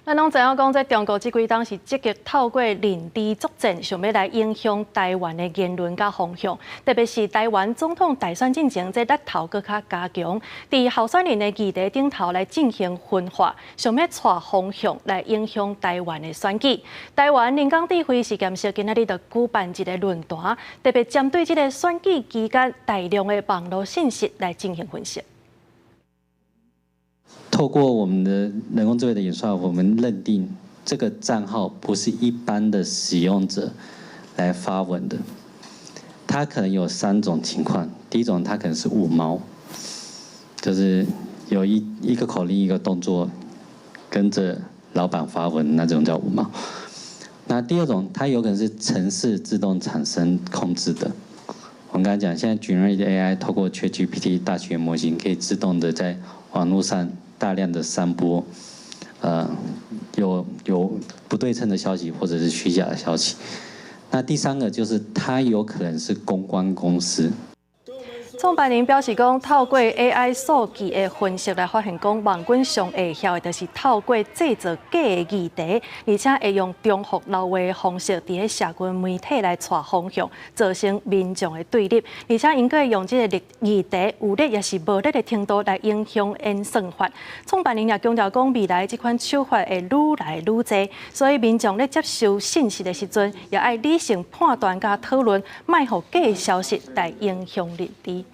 咱攏知影講，這中國這幾冬是積極透過認知作戰，想欲來影響台灣的言論佮風向。特別是台灣總統大選進前，這力頭閣較加強，佇候選人的議題頂頭來進行分化，想欲帶風向來影響台灣的選舉。台灣人工智慧實驗室今仔日就舉辦一個論壇，特別針對這個選舉期間大量的網路信息來進行分析。透過我們的人工智慧的演算，我們認定這個賬號不是一般的使用者來發文的，它可能有三種情況。第一種，它可能是五毛，就是有一個口令一個動作，跟着老闆發文，那種叫五毛。那第二種，它有可能是程式自動產生控制的。我們剛才講，現在 Generative AI 透過 ChatGPT 大語言模型，可以自動的在網絡上大量的散播，有不對稱的消息或者是虛假的消息。那第三個就是它有可能是公關公司。創辦人表示講，透過 AI 數據的分析來發現，講網軍上會曉的就是透過製造假的議題，而且會用重複流話的方式，佇咧社群媒體來帶風向，造成民眾的對立。而且𪜶閣會用這个議題有理抑是無理的程度來影響演算法。創辦人也強調講，未來這款手法會愈來愈濟，所以民眾咧接收信息的時陣，也愛理性判斷佮討論，莫予假消息來影響認知。